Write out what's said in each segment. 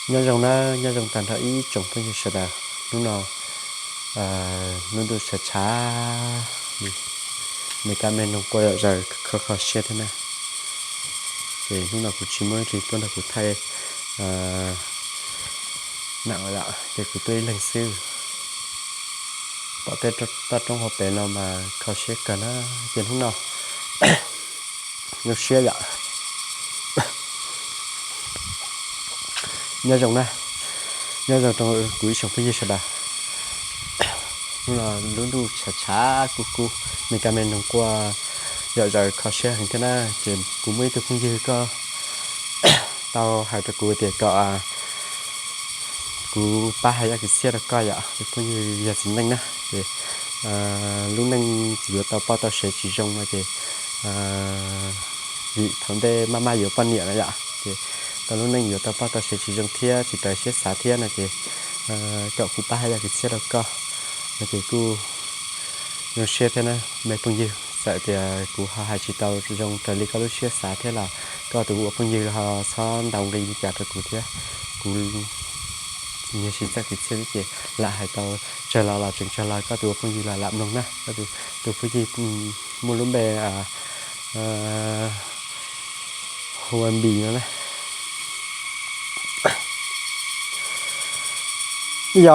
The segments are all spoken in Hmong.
Nyob zoo na, nyob zoo tag nrho ib tsoom phooj ywg sawv daws. Hnub no lub ntuj tshav tshav, me kab me noog quaj zom zaws kho kho siab thiab na. Ces hnub no kuv tsis muaj leej twg tuaj nrog kuv thaij nam lawm, ces kuv tuaj ib leeg xwb. Pom tej toj roob hauv pes no mas kho siab kawg na. Ces hnub no zoo siab yom. Nyob zoo na, nyob zoo rau kuv ib tsoom phooj ywg sawv daws. Hnub no lub ntuj tshav tshav kub kub, me kab me noog quaj zom zaws kho siab heev thiab na. Ces kuv muaj ib tug phooj ywg koj tau hais rau kuv tias kom kuv pab hais zaj kwv txhiaj rau koj yom, tus phooj ywg yog txiv neej na. Ces lub neej yuav tau poj tau sev tsis zoo no ces vim thaum ntej maj maj yuav poj niam no yom, ces tau lub neej yuav tau poj tau sev tsis zoo thiab tsis raws siab xav thiab no ces kom kuv pab hais zaj kwv txhiaj rau koj no ces kuj zoo siab thiab na me phooj ywg. Txawm tias kuv ho hais tsis tau zoo raws li koj lub siab xav thiab los koj tus ua phooj ywg ho txhob ntaus nqi li cas rau kuv thiab. Kuv nyiag siv txoj kwv txhiaj xwb ces lam hais tau tsawg los los tseem tsawg los koj tus ua phooj ywg los lam mloog na. Koj tus phooj ywg muaj lub npe Huan Npis no na. Yog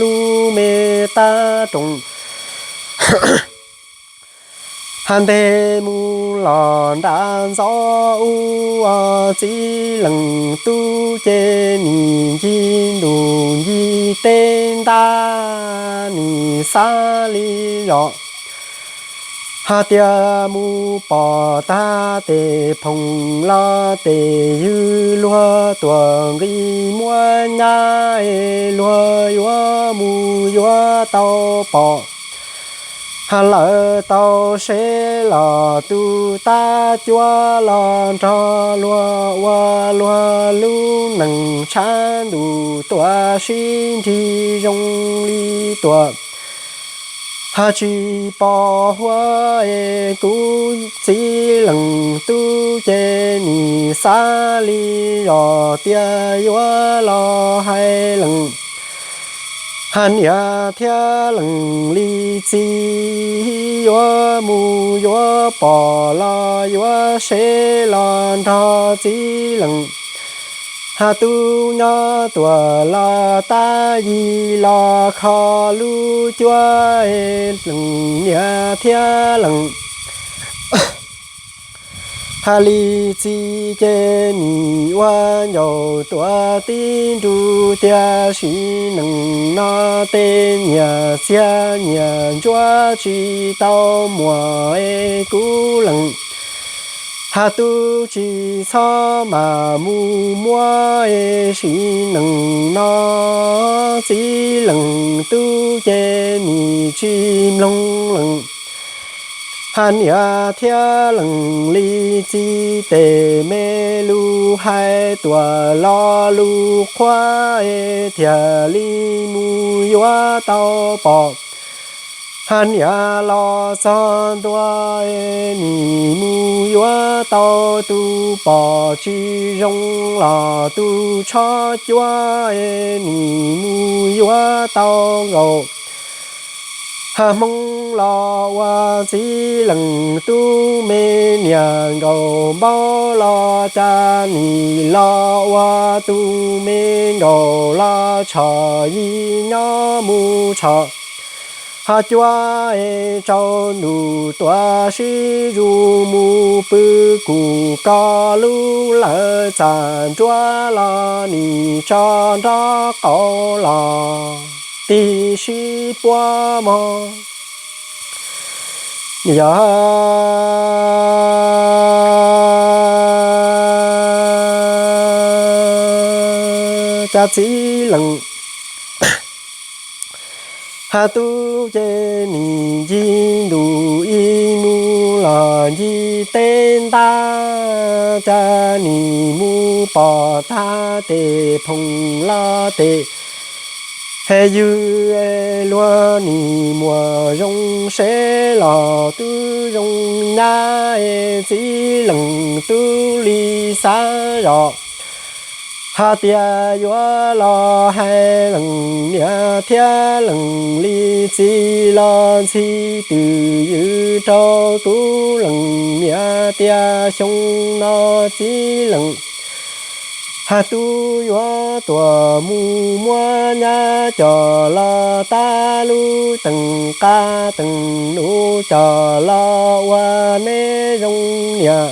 lub me tab roog ha ntej mus los nram ntxov ub, txiv leej tub ces nim ncig ntuj ncig teb ntab nim xav li zos. Hais tias mus pom tag tes phoom los tes ywg luag tuam nqi muab nyab es luag yuav mus yuav tau pom. Hais lawv tau seb los tus tab cuab los nrog luag ua luag lub neej tshav ntuj tuam sib nrig zoo li tuam. Hais tsis pom huab es kuv txiv leej tub ces nim xav li zos tias yuav los hais leej. Hais niam thiab leej li txiv yuav mus yuav pom los yuav seb los nrog txiv leej. Hais tub nyob tuam los tab yig los kho lub cuab es leej niam thiab leej. Hais li txiv ces nim ua ncaus tuam tib nrug tiag sim neej no tej nyias txiag nyias ntsuab tsis tau muaj es kuv leej. Hais tub tsis txhob mam mus muab es sim neej no txiv leej tub ces nim tsis mloog leej. Hais niam thiab leej li txiv tes me lus hais tuam lo lus qhuav es thiaj li mus yuav tau pom. Hais niam los txog ntua es nim mus yuav tau tus pom tsis zoo los tus tshob cuab es nim mus yuav tau nkaus. Hais hmoob los ua txiv leej tub me niam nkaus npaub los cas nim los ua tus me nkaus los tshom yig nyob mus tshom. Hais cuab es tsaus ntuj tuam sib zuj mus pw kuv koj lub lawm txaj nruab los nim tso nrob qaum los tig sib puab mog. Yog cas txiv leej Has tub ces nim ncig ntuj ib mus los ncig teb ntag, cas nim mus pom tag tes phoom los tes. He ywg luag nim muaj zoo seb los tub zoo nyab, txiv leej tub li xav zos. Hais tias yuav los hais leej niam thiab leej li txiv los ntxhi twm ywm rau tub leej niam tias xyoo no txiv leej has tub yuav tuaj mus muab nyab coj los tab lub teem qab teem nus coj los ua neb zoo niam.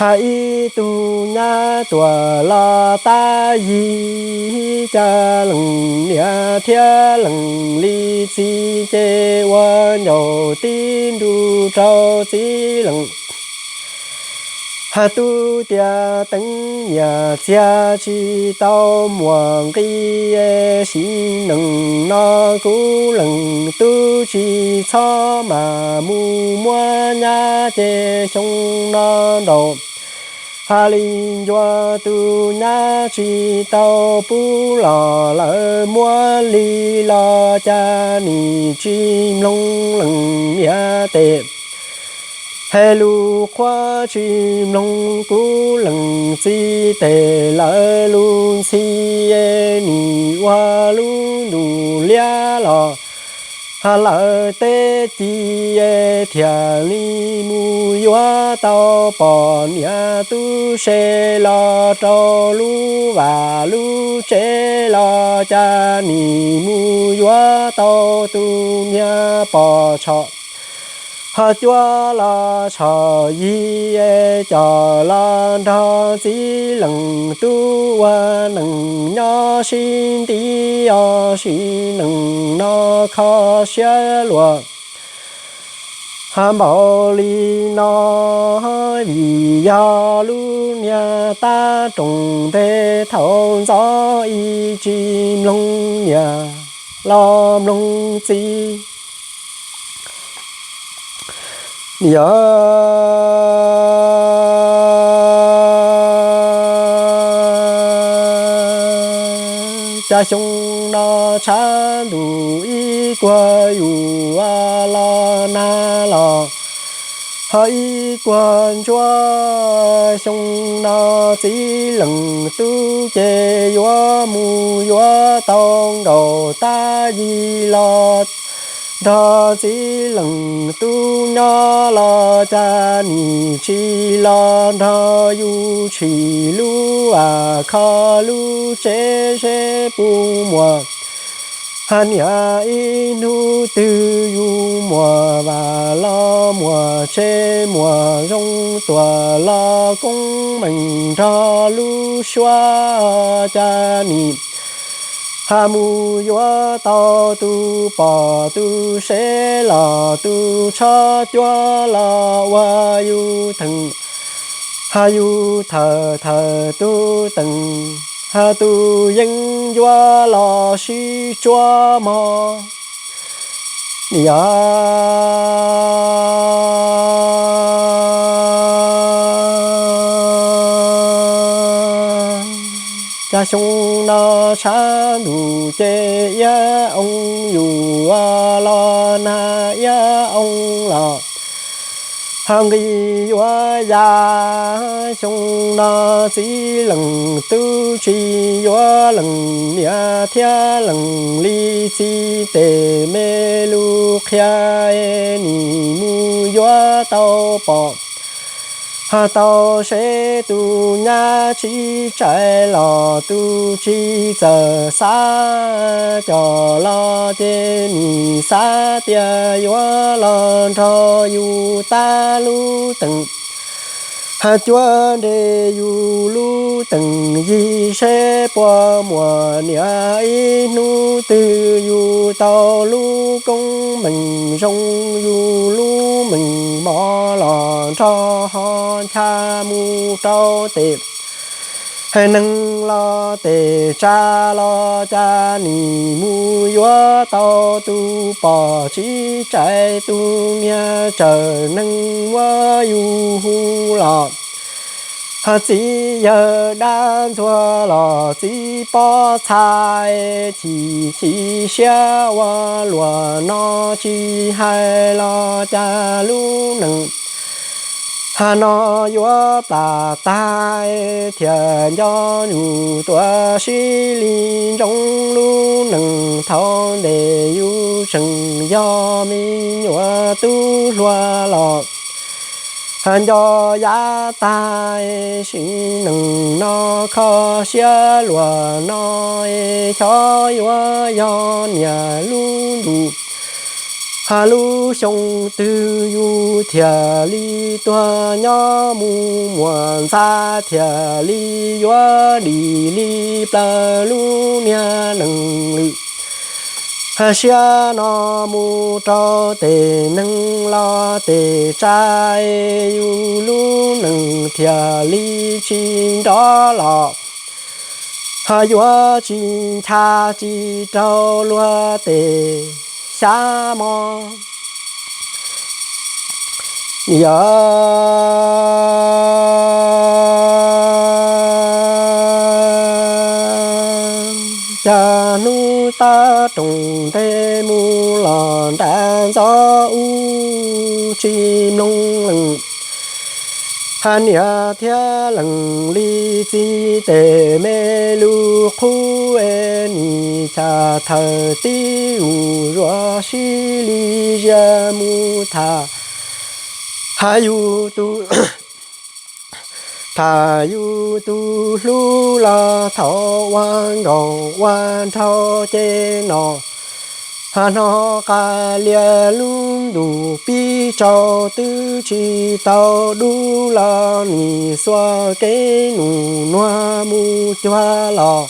Hais ib tug nyab tuaj los tab yig, cas leej niam thiab leej li txiv ces ua ncauj tib nrug rau txiv leej has tub tias teev nyiaj txiag tsis tau muaj nqi, sim neej no kuv leej tub tsis txhob mam mus muab nyab ces xyoo no nraum. Hais li ncua tus nyab tsis tau pub los lawv muab li los cas nim tsis mloog leej niam tes. Hais lus qhuav tsis mloog kuv leej txiv tes, lawv lub ntxhi nim ua lub ntuj liab los lawv teb ci thiaj li mus yuav tau poj niam tub se los rau lub vaj lub tsev los cas nim mus yuav tau tus niag poj tsho ho cuab los tsho yig coj los nrog txiv leej tub ua neej nyob sib nti os, sim neej no kho siab luag ha npaum li no, vim yog lub niag tab rooj ntej thaum ntxov ib tsis mloog niam los mloog txiv. Yog cas xyoo no tshav ntuj ib kuag yuav los nag los ho ib kuag ntsuab, xyoo no txiv leej tub ces yuav mus yuav tau nkaus tab yig los nrog txiv leej tub nyob los cas nim tsis los nrog yus tshim lub vaj kho lub tsev seb puas muaj ha niam ib hnub twg yus muaj vaj los muaj tsev muaj zoo tuaj los koob meej nrog lub suab cas nim ha mus yuav tau tus poj tus sev los tus tsho cuab los ua yus theej ha yus thawm thawm tus teej ha tus yeeb yuav los sib tsuab mog. Yog cas xyoo no tshav ntuj ces iab oo yus los nag iab oo los ha nqis yuav ya. Xyoo no txiv leej tub tsis yuav leej niam thiab leej li txiv tes me lus qhia, nim mus yuav tau poj ha tau seb tus nyab tsis txais los tus tsis txawj xav coj los ces nim xav tias yuav los nrog yus tab lub teej ha cuab nres yus lub teej yig seb puas muaj niam ib hnub twg yus tau lub koob meej zoo yus lub meej mom los nrog ho ncha mus rau tes Hais neeg los tes tsa los cas nim mus yuav tau tus pom tsib tsais tus niag tsaws neeg muab yus hu los. Ho txiv yawg dab ntxuag los txiv pob txha, chim chim siab ua luam no tsis hais los cas lub neej ha no yuav plam tag, thiaj nco yus tuav sib li ntsoov lub neej thaum ntej yus tseem yog me nyuam tub hluas los. Ha nco yav tag, sim neej no kho siab luam no, xyov yuav yog niaj lub ntuj ha lub xyoo twg yus thiaj li tuag nyob mus muam ntxa, thiaj li yuav dim li plaws lub niag neej lwm. Ha siab no mus rau tes neeg los tes tsa, yus lub neej thiaj li tsis nrov los. Ha yuav tsis ncha tsis raug luag tes xyab mog. Yog cas hnub tab rooj ntej mus los nram ntxov ub tsis mloog leej ha niam thiab leej li txiv tes me lug qhub es nim cas thawm tib ub zuag sib li ziag mus tham ha yus tus tham yus tus hlub los thaum ua nkaus ua nraug ces no ha no qas lias lub ntuj pib tsaus twb tsis tau dub los nim xuas kev nus nuag mus cuag los.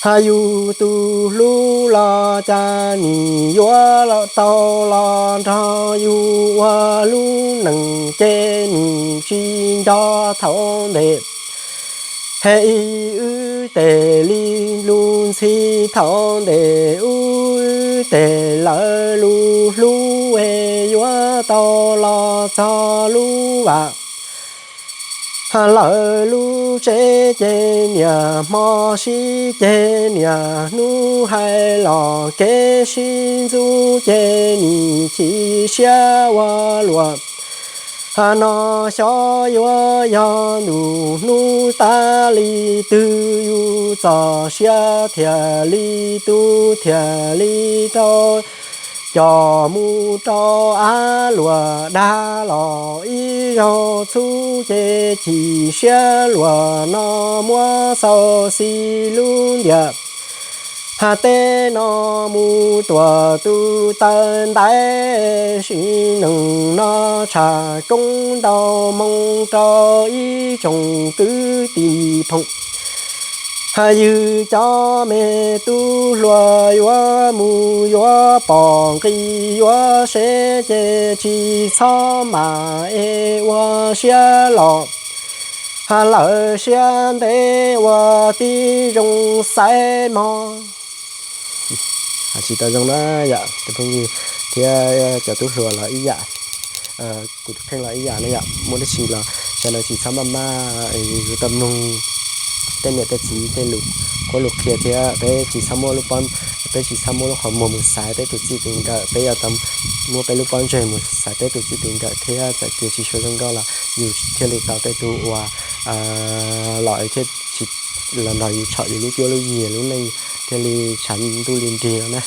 Ha yus tus hlub los cas nim yuav tau los nrog yus ua lub neej ces nim tsis nco thaum ntej. He ib wb tes li lus ntxhi thaum ntej ub, wb tes lawv lus hlub es yuav tau los txog lub vam. Ha lawv lub tsev ces niaj hmo sib ceg, niaj hnub hais los kev sib ntxub ces nim chim siab ua luam. Ha no xyov yuav yog ntu hnub tas li twg yus txoj sia thiaj li tu thiaj li rau coj mus rau av luam dag los ib zaug txhub ces chim siab luam no muab xau xis lub ntiaj ha teb no mus tuam tus taw ntais. Sim neej no tshaj koob ntau moo rau ib tsoom kwv tij phooj ha ywg cov me tub hluas yuav mus yuav pom nqi yuav seb ces tsis txhob mam es ua siab los ha lawm siab ntev ua tib zoo xaiv mog. Tsis tau zoo na yom, tus phooj ywg thiab cov tub hluas los ib yam, kuv tus kheej los ib yam na yom, muaj dab tsi los sawv daws tsis txhob maj maj, yuav tau mloog tej niam tej txiv tej lus qhuab lus qhia thiab peb tsis txhob muab lub pob, peb tsis txhob muab lub qhov muag mus xaiv peb tus txij tus nkawm, peb yuav tau muab peb lub pob ntseg mus xaiv peb tus txij tus nkawm thiab txawm tias tsis tshua zoo nkauj los yus thiaj li tau tej tug uas los thiaj los nrog yus tshom yus lub cuab lub yig lub neej thiaj li tshav ntuj li nrig no na.